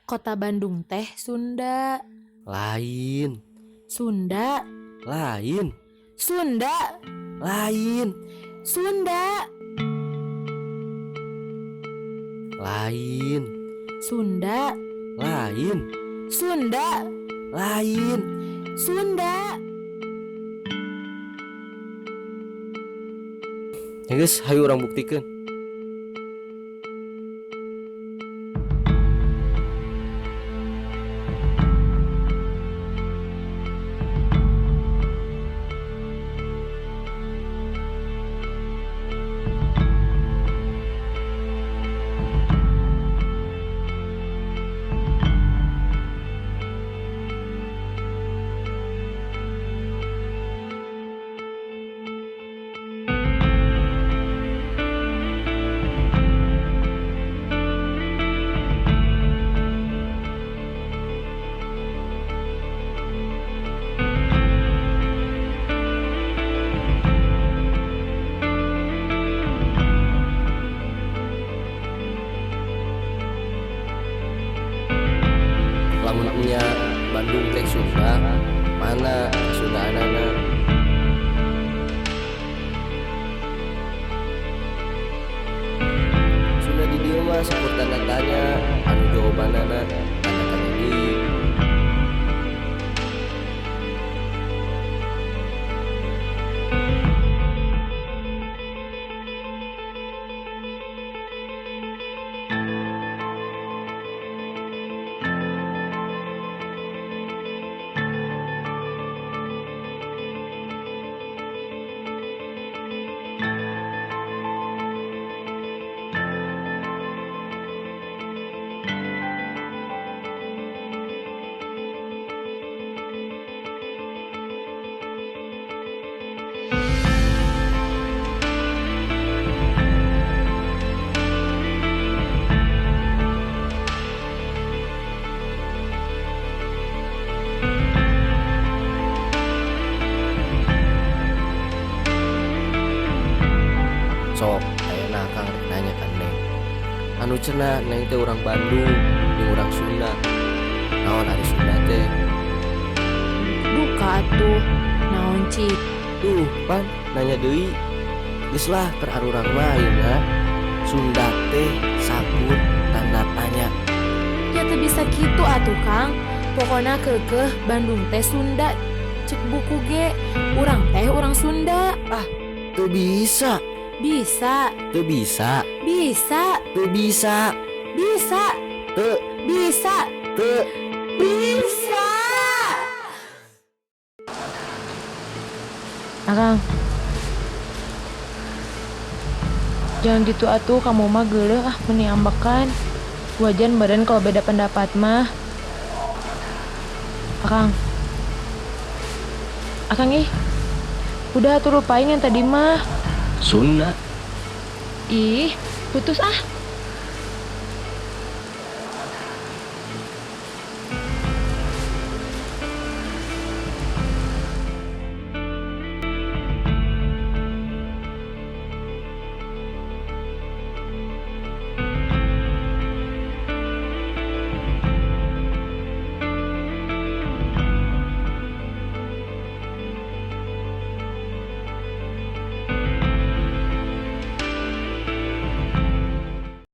Kota Bandung teh Sunda. Lain. Sunda. Lain. Sunda. Lain. Sunda. Lain. Sunda. Lain. Sunda. Lain. Sunda. Ya geus, hayu urang buktikeun. Lamun nya Bandung teh Sunda, mana Sundaanana? Sunda di dieu mah sakur tanda tanya, anu jawabanana tanda tanya deui. Sok, ayeuna Akang rek nanya ka Neng. Anu cenah Neng teh urang Bandung jeung urang Sunda. Naon ari Sunda teh? Duka atuh. Naon cik? Tuh, pan nanya deui. Geus lah keur arurang mah ayeuna. Sunda teh sakur tanda tanya. Ya teu bisa kitu atuh Kang. Pokona keukeuh Bandung teh Sunda. Cek buku ge, urang teh urang Sunda. Ah, teu bisa. Bisa. Teu bisa. Bisa. Teu bisa. Bisa. Teu. Bisa. Teu. Bisa. Akang. Jangan gitu atuh, kamu mah geuleuh ah meni ambekan. Wajan badan kalau beda pendapat mah. Akang. Akang ih. Udah atuh lupain yang tadi mah. Sunda. Ih, putus ah.